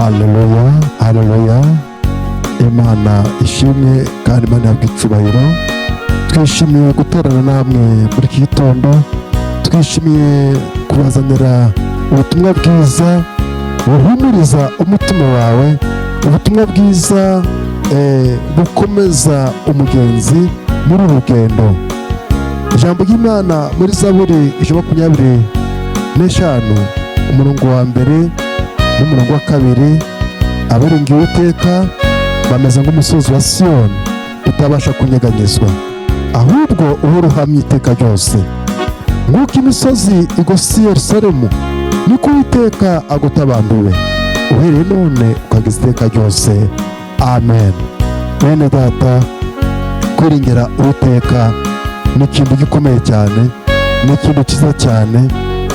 Haleluya, haleluya! Imana ishimwe kandi Imana ihabwe icubahiro. Twishimiye guterana namwe muri iki gitondo, twishimiye kubazanira ubutumwa bwiza buhumuriza umutima wawe, ubutumwa bwiza bukomeza umugenzi muri uru rugendo. Ijambo ry'Imana muri Zaburi 125, umurongo wa mbere n'umurongo wa kabiri: "Abiringiye Uwiteka bameze nk'umusozi wa Siyoni utabasha kunyeganyezwa, ahubwo uhora uhamye iteka ryose. Nk'uko imisozi igose Yerusalemu, niko Uwiteka agota abantu be, uhereye none ukageza iteka ryose." Amen. Bene data, kwiringira Uwiteka ni ikintu gikomeye cyane, ni ikintu cyiza cyane.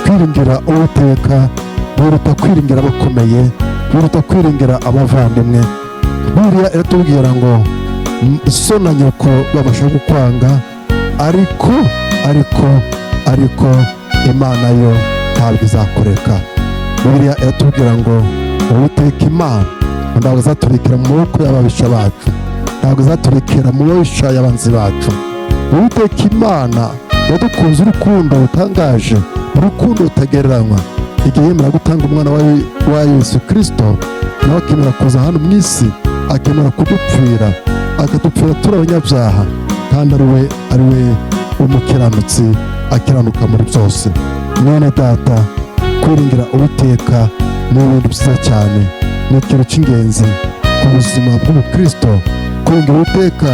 Kwiringira Uwiteka biruta kwiringira abakomeye, biruta kwiringira abavandimwe. Buriya iratubwira ngo so na nyoko babasha kukwanga, ariko Imana yo ntabwo izakureka. Bibiliya iratubwira ngo Uwiteka Imana ntabwo azaturekera mu maboko y'ababisha bacu, ntabwo azaturekera mu mabisha y'abanzi bacu. Uwiteka Imana yadukunze urukundo rutangaje, urukundo rutagereranywa, igihe yemera gutanga umwana wa Yesu Kirisito, nawe akemera kuza hano mu isi, akemera kudupfira, akadupfira turi abanyabyaha, kandi ari we umukiranutsi, akiranuka muri byose. Mwene data, kwiringira Uwiteka ni ibintu byiza cyane, ni ikintu cy'ingenzi ku buzima bw'umukristo. Kwiringira Uwiteka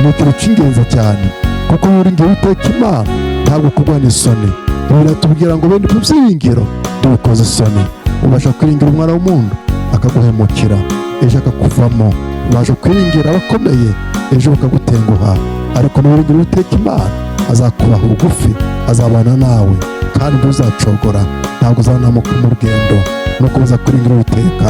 ni ikintu cy'ingenzi cyane, kuko iyo wiringiye Uwiteka Imana ntabwo kugwa n'isoni. Biratubwira ngo bene ibyo byiringiro ntibikoze isoni. Ubasha kwiringira umwana w'umuntu akaguhemukira, ejo akakuvamo. Ubasha kwiringira abakomeye, ejo bakagutenguha. Ariko niwiringira Uwiteka Imana, azakubaha bugufi, azabana nawe kandi ntuzacogora, ntabwo uzanamuka mu rugendo. Nukomeza kwiringira Uwiteka,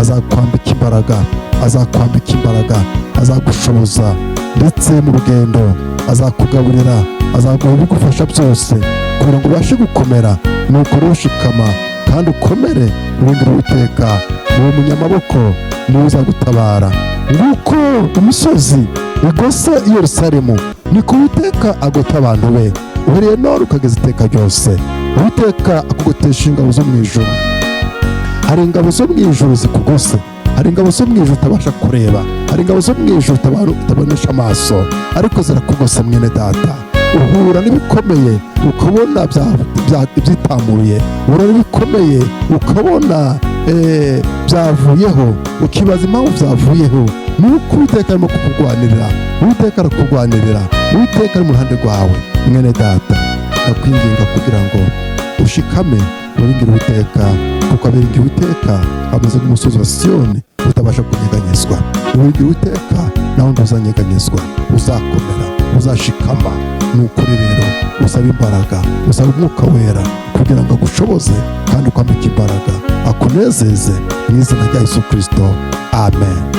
azakwambika imbaraga, azakwambika imbaraga, azagushoboza ndetse mu rugendo, azakugaburira, azaguha ibigufasha byose kugira ngo ubashe gukomera. Nuko rero ushikama kandi ukomere, wiringire Uwiteka, ni umunyamaboko, niwe uzagutabara. Nguko imisozi igose i Yerusalemu, niko Uwiteka agota abantu be, uhereye none ukageza iteka ryose. Uwiteka akugotesha ingabo zo mu ijuru. Hari ingabo zo mu ijuru zikugose, hari ingabo zo mu ijuru utabasha kureba, hari ingabo zo mu ijuru utabonesha amaso, ariko zirakugose. Mwene data, uhura n'ibikomeye ukabona byitamuye, uhura n'ibikomeye ukabona byavuyeho, ukibaza impamvu byavuyeho. Ni uko Uwiteka arimo kukurwanirira. Uwiteka arakurwanirira, Uwiteka ari mu ruhande rwawe. Mwene data, ndakwinginga kugira ngo ushikame, wiringire Uwiteka, kuko abiringiye Uwiteka bameze nk'umusozi wa Siyoni utabasha kunyeganyezwa. Wiringira Uwiteka, nawe ntuzanyeganyezwa, uzakomera, uzashikama. Ni ukuri rero usaba imbaraga, usaba Umwuka Wera kugira ngo agushoboze kandi ukwambike imbaraga, akunezeze mu izina rya Yesu Kirisito. Amen.